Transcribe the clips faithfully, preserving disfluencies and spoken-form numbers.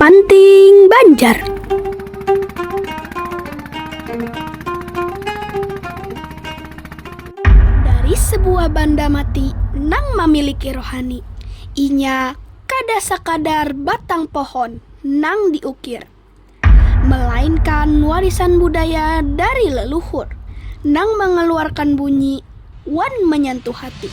Panting Banjar. Dari sebuah banda mati nang mamiliki rohani, inya kada sakadar batang pohon nang diukir, melainkan warisan budaya dari leluhur nang mengeluarkan bunyi wan menyentuh hati.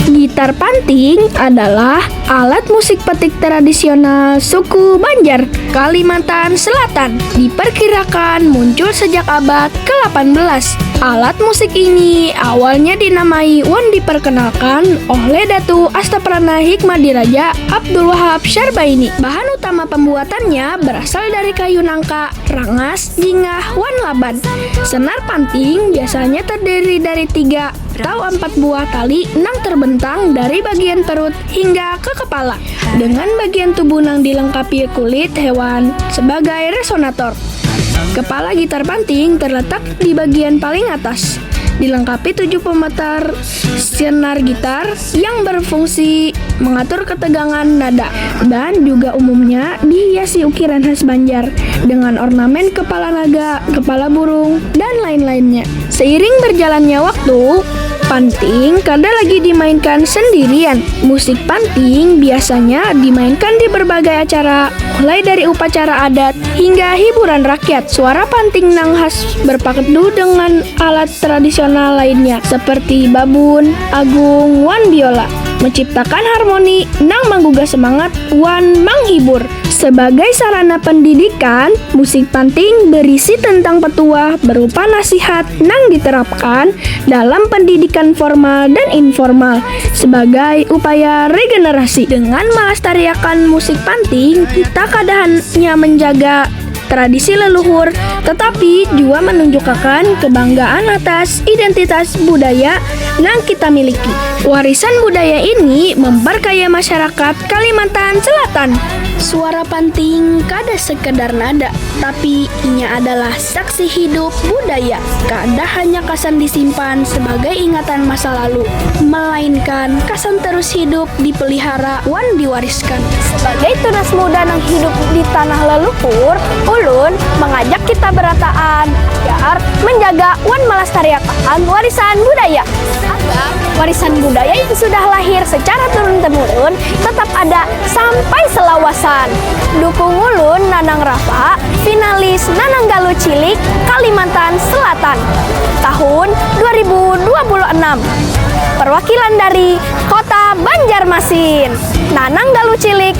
Gitar panting adalah alat musik petik tradisional suku Banjar, Kalimantan Selatan. Diperkirakan muncul sejak abad kedelapan belas. Alat musik ini awalnya dinamai wan diperkenalkan oleh Datu Astaprana Hikmadiraja Abdul Wahab Syarbaini. Bahan utama pembuatannya berasal dari kayu nangka, rangas, jingah, wan laban. Senar panting biasanya terdiri dari tiga atau empat buah tali nang terbentang dari bagian perut hingga ke kepala, dengan bagian tubuh nang dilengkapi kulit hewan sebagai resonator. Kepala gitar panting terletak di bagian paling atas, dilengkapi tujuh pemutar senar gitar yang berfungsi mengatur ketegangan nada, dan juga umumnya dihiasi ukiran khas Banjar dengan ornamen kepala naga, kepala burung, dan lain-lainnya. Seiring berjalannya waktu, panting kada lagi dimainkan sendirian. Musik panting biasanya dimainkan di berbagai acara, mulai dari upacara adat hingga hiburan rakyat. Suara panting nang khas berpadu dengan alat tradisional lainnya seperti babun, agung, wan biola, menciptakan harmoni nang menggugah semangat wan menghibur. Sebagai sarana pendidikan, musik panting berisi tentang petuah berupa nasihat nang diterapkan dalam pendidikan formal dan informal sebagai upaya regenerasi. Dengan melestariakan musik panting, kita kada hanya menjaga tradisi leluhur, tetapi juga menunjukkan kebanggaan atas identitas budaya nang kita miliki. Warisan budaya ini memperkaya masyarakat Kalimantan Selatan. Suara panting kada sekedar nada, tapi inya adalah saksi hidup budaya. Kada hanya kasan disimpan sebagai ingatan masa lalu, melainkan kasan terus hidup, dipelihara, wan diwariskan. Sebagai tunas muda nang hidup di tanah leluhur, ulun mengajak kita berataan agar menjaga wan melestariakan warisan budaya. Warisan budaya yang sudah lahir secara turun-temurun tetap ada sampai selawasan. Dukung ulun Nanang Rafa, finalis Nanang Galuh Cilik Kalimantan Selatan tahun dua ribu dua puluh enam. Perwakilan dari Kota Banjarmasin, Nanang Galuh Cilik,